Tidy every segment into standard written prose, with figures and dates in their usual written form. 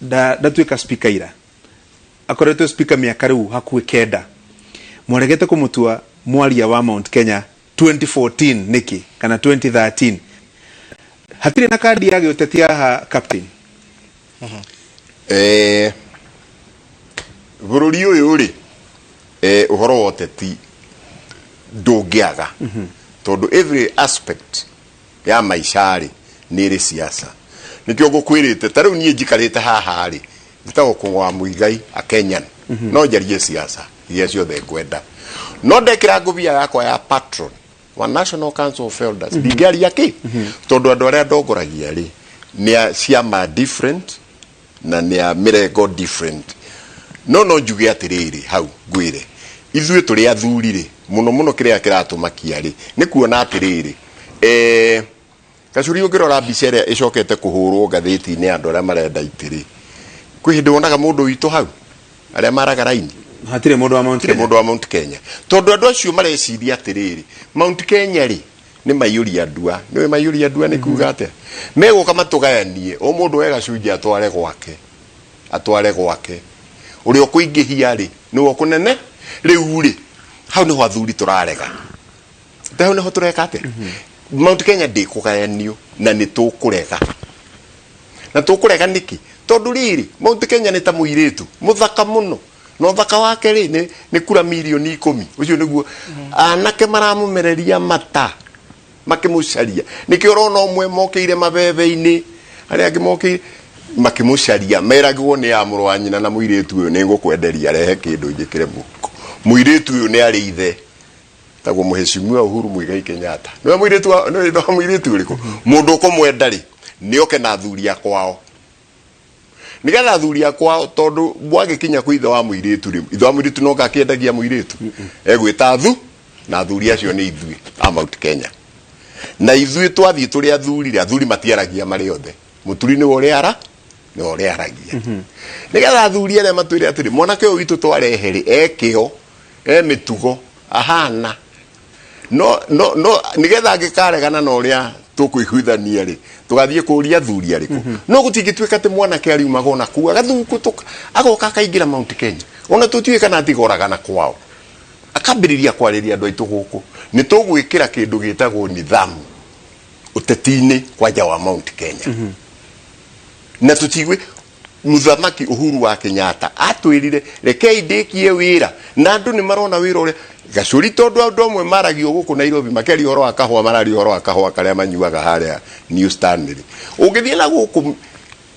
Ndatuĩka speaker ira, akoretwo speaker mĩaka rĩu hakuhĩ 9. Mwaregete kũmũtua mwaria wa Mount Kenya 2014 nĩkĩ, kana 2013? Hatirĩ na kandi ya gĩũteti haha, captain. Bũrũri ũyũ rĩ, ũhoro wa ũteti ndũngĩaga, tondũ every aspect ya maica rĩ nĩ ĩrĩ siasa. Nĩkĩo ngũkwĩrĩte, ta rĩu niĩ njikarĩte haha rĩ, njĩtagwo Kũng'o wa Mũigai, a Kenyan, no njarie siasa iria ciothe ngwenda, no ndekĩra ngũbia yakwa ya patron wa National Council of Elders ndingĩaria kĩ, tondũ andũ arĩa ndongoragia rĩ nĩ a ciama different na nĩ a mĩrengo different. No njuge atĩrĩrĩ, hau ngwĩre, ithuĩ tũrĩ athuri rĩ, mũno mũno kĩrĩa kĩratũmakia rĩ nĩ kuona atĩrĩrĩ, Gacuri, ũngĩrora mbica ĩrĩa ĩcokete kũhũrwo ngathĩti-inĩ ya andũ arĩa marenda itĩ rĩ, kwĩ hĩndĩ wonaga mũndũ witũ hau arĩa maraga raini? Hatirĩ mũndũ wa Mount Hatirĩ Kenya. Mũndũ wa Mount Kenya, tondũ andũ acio mareciria atĩrĩrĩ, Mount Kenya rĩ nĩ maiyũria ndua. Nĩwe maiyũria ndua nĩ kuga atĩa? Megũka matũgayanie, o mũndũ we gacunjĩ atware gwake, atware gwake, ũrĩa ũkũingĩhia rĩ nĩwe ũkũnene. Rĩu rĩ, hau nĩho athuri tũrarega, ta hau nĩho tũreka atĩa? Mount Kenya ndĩkũgayanio, na nĩ tũkũrega. Na tũkũrega nĩkĩ? Tondũ rĩrĩ, Mount Kenya nĩ ta mũirĩtu mũthaka mũno, na ũthaka wake rĩ nĩ kura mirioni 10. Ũcio nĩguo anake maramũmereria mata makĩmũcaria. Nĩkĩo ũrona ũmwe mokĩire mabebe-inĩ, arĩa angĩ mokĩire makĩmũcaria, meragwo nĩ ya mũrũ wa nyina na mũirĩtu ũyũ, nĩ ngũkwenderia, rehe kĩndũ njĩkĩre mũhuko. Mũirĩtu ũyũ nĩ arĩ ithe tagwo Mũheshimiwa Uhuru Muigai Kenyatta. Nĩwe mũirĩtu nĩwe ithe wa mũirĩtu ũrĩkũ? Mũndũ ũkũmwenda rĩ, nĩ oke na athuri a kwao, nĩgetha athuri a kwao, tondũ mwagĩkinya kwĩ ithe wa mũirĩtu rĩ, ithe wa mũirĩtu no gakĩendagia mũirĩtu, egwĩta athu na athuri acio nĩ ithuĩ a Mount Kenya. Na ithuĩ twathiĩ tũrĩ athuri rĩ, athuri matiaragia marĩ othe, mũturi nĩwe ũrĩa ara nĩwe ũrĩa aragia, nĩgetha athuri arĩa matwĩre atĩrĩ, mwanake ũyũ witũ twarehe rĩ, ekĩo e mĩtugo ahana no nĩgetha angĩkaregana na ũrĩa tũkũiguithania rĩ, tũgathiĩ kũria athuri arĩkũ. No gũtingĩtuĩka atĩ mwanake ariumaga ona kuu agathungũtũka agoka akaingĩra Mount Kenya, ona tũtiũĩ kana atigoragana kwao, akambĩrĩria kwarĩria andũ aitũ gũkũ. Nĩ tũgwĩkĩra kĩndũ gĩtagwo nidhamu ũteti-inĩ kwanja wa Mount Kenya, na tũtigwe Mũthamaki Uhuru wa Kenyatta atwĩrire, "Rekei ndĩkie wĩra," na andũ nĩ marona wĩra ũrĩa gacũri, tondũ andũ amwe maragio gũkũ Nairobi makĩaria ũhoro wa kahũa, mararia ũhoro wa kahũa karĩa manyuaga harĩa New Stanley. Ũngĩthiĩ na gũkũ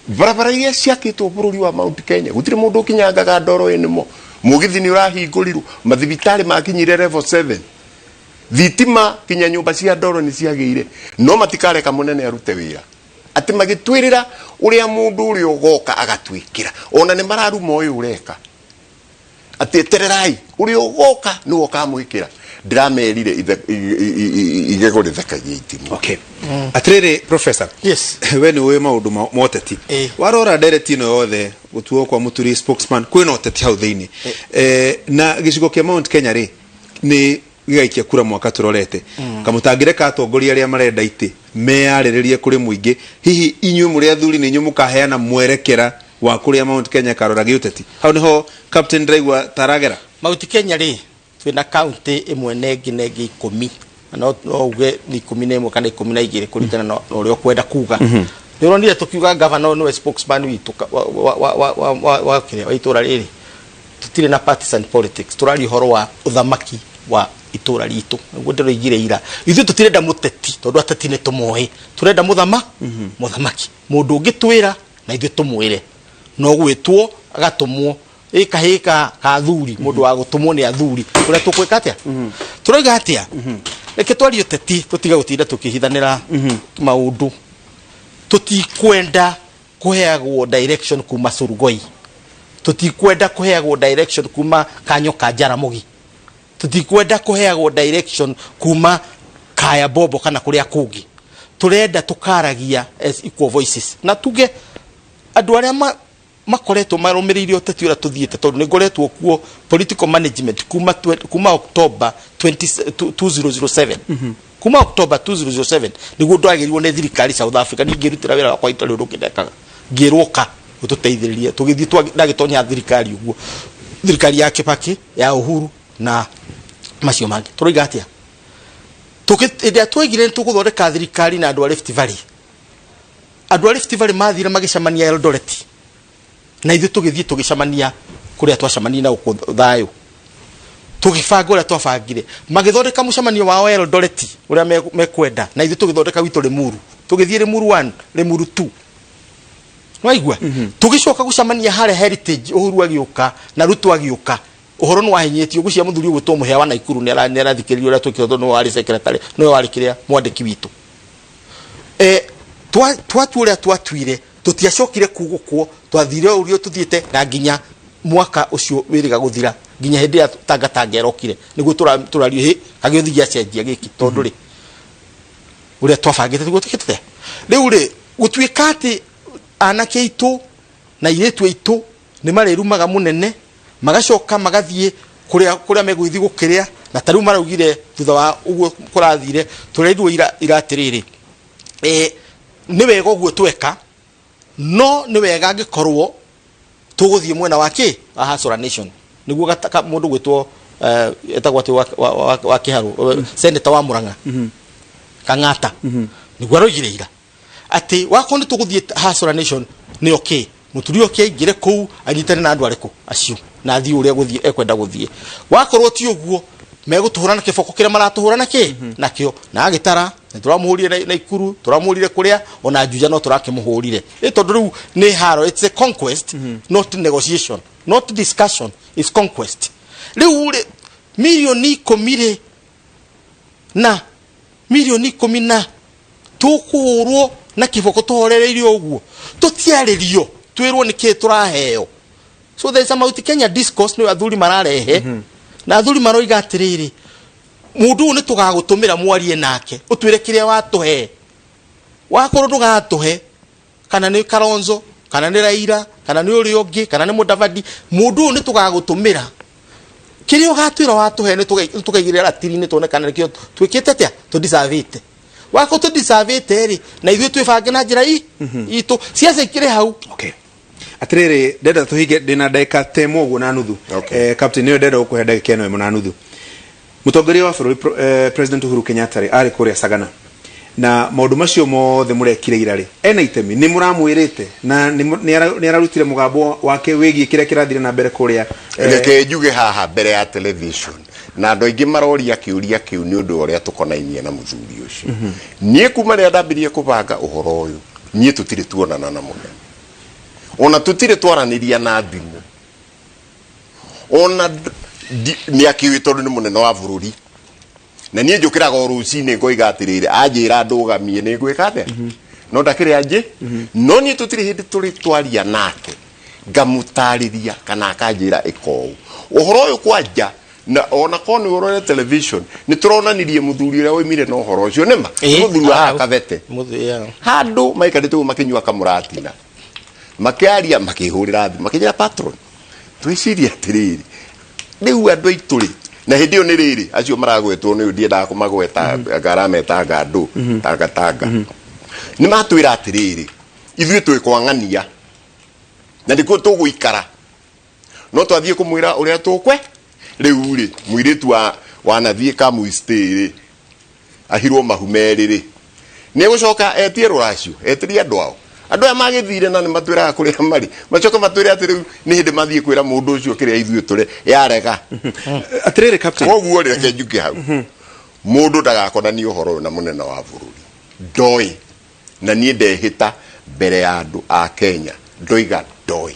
barabara iria ciakĩtwo bũrũri wa Mount Kenya, gũtirĩ mũndũ ũkinyangaga ndoro ĩnĩmo. Mũgithi nĩ ũrahingũrirwo, mathibitarĩ makinyire level 7, thitima kinya nyũmba cia ndoro nĩ ciagĩire, no matikareka mũnene arute wĩra atĩ magĩtwĩrĩra ũrĩa mũndũ ũrĩa ũgoka agatwĩkĩra. Ona nĩ mararuma ũyũ ũreka atĩ etererai ũrĩa ũgoka nĩwe ũkamwĩkĩra. Ndĩramerire igego rĩthekagia itimũ. Okay, atirĩrĩ professor. Yes. We nĩ ũĩ maũndũ ma ũteti. Warora ndereti ĩno yothe, gũtuo kwa Mũturi spokesman, kwĩna ũteti hau thĩinĩ. Na gĩcigo kĩa Mount Kenya rĩ, nĩ gĩgaikia kura mwaka tũrorete. Kamũtangĩreka atongoria arĩa marenda itĩ meyarĩrĩrie kũrĩ mũingĩ, hihi inyuĩ mũrĩ athuri nĩ inyuĩ mũkaheana mwerekera wa kũrĩa Mount Kenya ĩkarora gĩũteti? Hau nĩho captain ndĩraigua taragera. Mount Kenya rĩ, twĩna kaunti ĩmwe na ĩngĩ na ĩngĩ 10, na no uge nĩ 11 kana 12 kũringana na ũrĩa ũkwenda kuga. Nĩ ũronire tũkiuga governor nĩwe spokesman witũ wa kĩrĩa wa itũra rĩrĩ. Tũtirĩ na partisan politics, tũraria ũhoro wa ũthamaki wa itũra ritũ. Nĩguo ndĩroigire ira, ithuĩ tũtirenda mũteti, tondũ ateti nĩ tũmoĩ. Tũrenda mũthamaki, mũndũ ũngĩtwĩra na ithuĩ tũmwĩre, no gwĩtwo agatũmwo ĩ kahĩĩ ka athuri, mũndũ wa gũtũmwo nĩ athuri ũrĩa tũkwĩka atĩa, tũroiga atĩa. Reke twarie ũteti, tũtige gũtinda tũkĩhithanĩra maũndũ. Tũtikwenda kũheagwo direction kuma Surgoi, tũtikwenda kũheagwo direction kuma Kanyo ka Jaramogi, tũtikwenda kũheagwo direction kuma Kaya Bobo kana kũrĩa kũngĩ. Tũrenda tũkaragia as equal voices, na tuge andũ arĩa makoretwo marũmĩrĩire ũteti ũrĩa tũthiĩte, tondũ nĩ ngoretwo kuo political management kuma October 20 2007. Kuma October 2007 nĩguo ndwagĩrirwo nĩ thirikari South Africa. Niĩ ngĩrutĩra wĩra wakwa itarĩ ũndũ ũngĩ ndekaga, ngĩrwo ka Ũtũteithĩrĩrie tũgĩthiĩ ndagĩtonya thirikari ũguo, thirikari ya Kibaki, ya Uhuru na macio mangĩ. Tũroiga atĩa? Hĩndĩ ĩrĩa twoigire nĩ tũgũthondeka thirikari na andũ a Rift Valley, andũ a Rift Valley mathire magĩcemania Eldoret, na ithuĩ tũgĩthiĩ tũgĩcemania kũrĩa twacemania na gũkũ thayũ, tũgĩbanga ũrĩa twabangire. Magĩthondeka mũcemanio wao Eldoret ũrĩa mekwenda, na ithuĩ tũgĩthondeka witũ Limuru. Tũgĩthiĩ Limuru 1, Limuru 2, waigua? Tũgĩcoka gũcemania harĩa Heritage, Uhuru agĩũka na Ruto agĩũka. Ũhoro nĩ wahinyĩtio gũcia mũthuri ũgwĩtwo Mũhĩa wa Naikuru nĩ arathikĩrĩria ũrĩa twĩkire, tondũ nĩwe warĩ secretary, nĩwe warĩ kĩrĩa mwandĩki witũ. Twatua ũrĩa twatuire, tũtiacokire kugũkwo, twathire o ũrĩa tũthiĩte na nginya mwaka ũcio wĩrĩga gũthira, nginya hĩndĩ ĩrĩa tangatanga ĩrokire nĩguo tũrario hĩ kagĩũthi gĩacenjia gĩkĩ, tondũ rĩ ũrĩa twabangĩte tiguo twĩkĩte. Rĩu rĩ gũtuĩka atĩ anake aitũ na airĩtu aitũ nĩ marĩrumaga mũnene, magacoka magathiĩ kũrĩa kũrĩa megũgĩthiĩ gũkĩrĩa, na ta rĩu maraugire thutha wa ũguo kũrathire, tũrerirwo ira atĩrĩrĩ, nĩ wega ũguo tweka, no nĩ wega angĩkorwo tũgũthiĩ mwena wa kĩ wa Hustler Nation, nĩguo mũndũ gwĩtwo etagwo atĩ wa Kĩharũ, senator wa Murang'a, Kang'ata, nĩguo aroigire ira atĩ wakorwo nĩ tũgũthiĩ Hustler Nation nĩ okay, mũturi oke aingĩre kũu anyitane na andũ arĩkũ acio na athiĩ ũrĩa gũthiĩ ekwenda gũthiĩ. Wakorwo ti ũguo, megũtũhũra na kĩboko kĩrĩa maratũhũra na kĩ nakĩo na agĩtara nĩ tũramũhũrire na Naikuru, tũramũhũrire kũrĩa ona Juja, no tũrakĩmũhũrire ĩ tondũ rĩu nĩ haro. It's a conquest, not negotiation, not discussion, it's conquest. Rĩu rĩ 10,000,000 rĩ na 10,000,000 na tũkũhũrwo na kĩboko tũhorereirio ũguo, tũtiarĩrio twĩrwo nĩ kĩĩ tũraheo. So there is a Mount Kenya discourse nĩ athuri mararehe, na athuri maroiga atĩrĩrĩ, mũndũ ũyũ nĩ tũgagũtũmĩra mwarie nake, ũtwĩre kĩrĩa watũhe. Wakorwo ndũgatũhe, kana nĩ Kalonzo, kana nĩ Raila, kana nĩ ũrĩa ũngĩ, kana nĩ Mudavadi, mũndũ ũyũ nĩ tũgagũtũmĩra, kĩrĩa ũgatwĩra watũhe nĩ tũkaigĩrĩra ratiri-inĩ tuone kana nĩkĩo twĩkĩte atĩa tũdisavĩte. Wakorwo tũdisavĩte rĩ, na ithuĩ twĩbange na njĩra itũ ciaca ikĩrĩ hau. Okay, atiriri, ndenda tuhinge ndina ndagika ta ĩmwe ũguo na nuthu. Captain, nĩyo ndenda gũkũhe ndagĩka ĩno ĩmwe na nuthu. Mũtongoria wa bũrũri President Uhuru Kenyatta rĩ arĩ kũrĩa Sagana na maũndũ macio mothe mũrekire ira rĩ, ena itemi nĩ mũramwĩrĩte na nĩ ararutire mũgambo wake wĩgiĩ kĩrĩa kĩrathire na mbere kũrĩa? Reke njuge haha mbere ya television, na andũ aingĩ maroria kĩũria kĩu nĩ ũndũ wa ũrĩa tũkonainie na mũthuri ũcio. Niĩ kuma rĩrĩa ndambirie kũbanga ũhoro ũyũ, niĩ tũtirĩ tuonana na mũnene, ona tũtirĩ twaranĩria na thimũ, ona nĩ akĩũĩ tondũ nĩ mũnene wa bũrũri. Na niĩ njũkĩraga o rũcinĩ ngoiga atĩrĩrĩ, anjĩra ndũgamie nĩ ngwĩka atĩa, no ndakĩrĩ anjĩ, no niĩ tũtirĩ hĩndĩ tũrĩ twaria nake ngamũtarĩria kana akanjĩra ĩka ũũ. Ũhoro ũyũ kwanja na ona korwo nĩ ũrore television, nĩ tũronanirie mũthuri ũrĩa woimire na ũhoro ũcio nĩma. Nĩ mũthuri wa haha Kabete. Yeah. Handũ maikarĩte ũguo makĩnyua kamũratina, makĩaria, makĩhũrĩra thimũ, makĩnjĩra, "Patron, twĩcirie atĩrĩrĩ, rĩu andũ aitũ rĩ." Na hĩndĩ ĩyo nĩ rĩrĩ acio maragwetwo nĩ ndiendaga kũmagweta, ngarameta ngandũ tanga tanga, nĩ matwĩra atĩrĩrĩ, ithuĩ twĩ kwang'ania na nĩkuo tũgũikara, no twathiĩ kũmwĩra ũrĩa tũkwe. Rĩu rĩ mũirĩtu wa wanathiĩ kamuistĩ rĩ ahirwo mahu merĩ rĩ, nĩ egũcoka etie rũracio, etĩrie andũ ao, andũ aya magĩthire na nĩ matwĩraga kũrĩa marĩ, macoka matwĩre atĩ rĩu nĩ hĩndĩ mathiĩ kwĩra mũndũ ũcio kĩrĩa ithuĩ tũrĩ yarega. Atiriri, captain. Koguo rĩ, reke njuke hau, mũndũ ndagakonanie ũhoro ũyũ na mũnene wa bũrũri, ndoĩ, na niĩ ndehĩta mbere ya andũ a Kenya, ndoiga ndoĩ.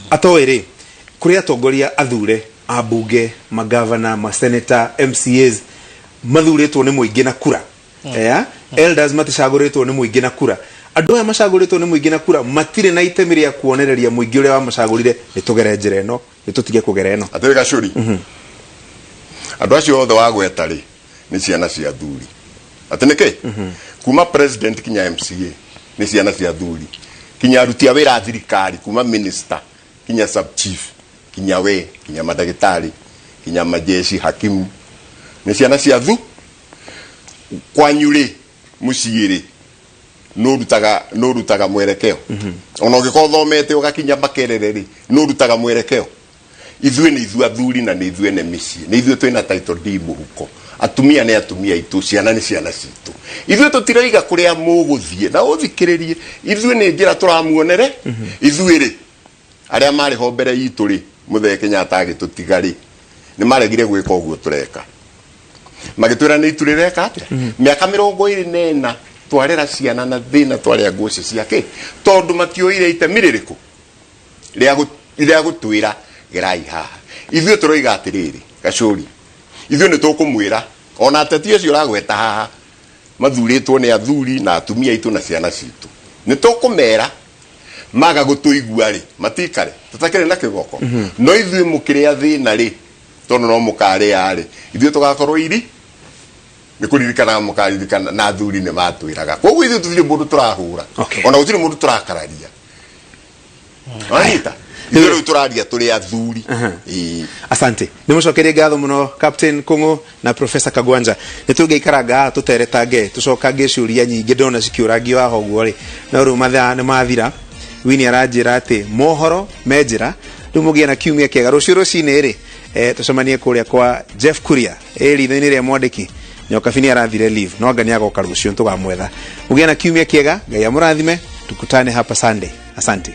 Atoĩ rĩ, kũrĩ atongoria athure, ambunge, magavana, maseneta, MCAs, mathurĩtwo nĩ mũingĩ na kura. Yeah? Elders maticagũrĩtwo nĩ mũingĩ na kura. Andũ aya macagũrĩtwo nĩ mũingĩ na kura matirĩ na itemi rĩa kuonereria mũingĩ ũrĩa wamacagũrire, nĩ tũgere njĩra ĩno, nĩ tũtige kũgera ĩno? Atĩrĩ gacũri, andũ acio othe wagweta rĩ nĩ ciana cia thuri. Atĩ nĩkĩ kuma president kinya MCA nĩ ciana cia thuri, kinya aruti a wĩra a thirikari, kuma minister kinya sub chief, kinya we, kinya mandagĩtarĩ, kinya majeshi, hakimu, nĩ ciana cia thu. Kwanyu rĩ, mũciĩ rĩ, Nũ rutaga mwerekeo ona ũngĩkorwo ũthomete ũgakinya Makerere rĩ, nũ rutaga mwerekeo? Ithuĩ nĩ ithuĩ athuri na nĩ ithuĩ ene mĩciĩ, nĩ ithuĩ twĩna title deed mũhuko. Atumia nĩ atumia aitũ, ciana nĩ ciana citũ. Ithuĩ tũtiroiga kũrĩa mũgũthiĩ na ũthikĩrĩrie. Ithuĩ nĩ njĩra tũramuonere. Ithuĩ rĩ, arĩa marĩ ho mbere itũ rĩ, Mũthee Kenyatta agĩtũtiga rĩ, nĩ maregire gwĩka ũguo tũreka, magĩtwĩra nĩ itu rĩreka atĩa. Mĩaka 24 twarera ciana na thĩna, twarĩa ngũci ciake, tondũ matioire itemi rĩrĩkũ rĩa gũtwĩra gerai haha. Ithuĩ tũroiga atĩrĩrĩ, Gacũri, ithuĩ nĩ tũkũmwĩra ona ateti acio ũragweta haha mathurĩtwo nĩ athuri na atumia aitũ na ciana citũ, nĩ tũkũmera maga gũtũigua rĩ, matikare tũtakĩrĩ na kĩgoko. No ithuĩ mũkĩrĩa thĩna rĩ, tondũ no mũkarĩa rĩ, ithuĩ tũgakorwo iri nĩ kũririkana mũkaririkana na athuri nĩ matwĩraga. Koguo ithuĩ tũtirĩ mũndũ tũrahũra, ona gũtirĩ mũndũ tũrakararia. Wanyita? Ithuĩ rĩu tũraria tũrĩ athuri. Ĩĩ. Asante, nä må cokerie ngatho må no, Captain Kung'u na Professor Kagwanja. Nä tå ngä ikaranga haha tå teretange tå cokange ciå nyingä ndona cikä å rangio haha å guo rä, no rä u mathaa nä mathira. Wini aranjä ra atä mohoro me njä ra. Rä u må gĩe na kiumia kĩega. Rũciũ rũcinĩ rĩ, tũcemanie kũrĩa kwa Jeff Kuria ĩ ritho-inĩ rĩa mwandĩki. Nyokabi nĩ arathire leave, no anga nĩ agoka rũciũ, tũgamwetha. Mũgĩe na kiumia kĩega, Ngai amũrathime. Tukutane hapa Sunday. Asante.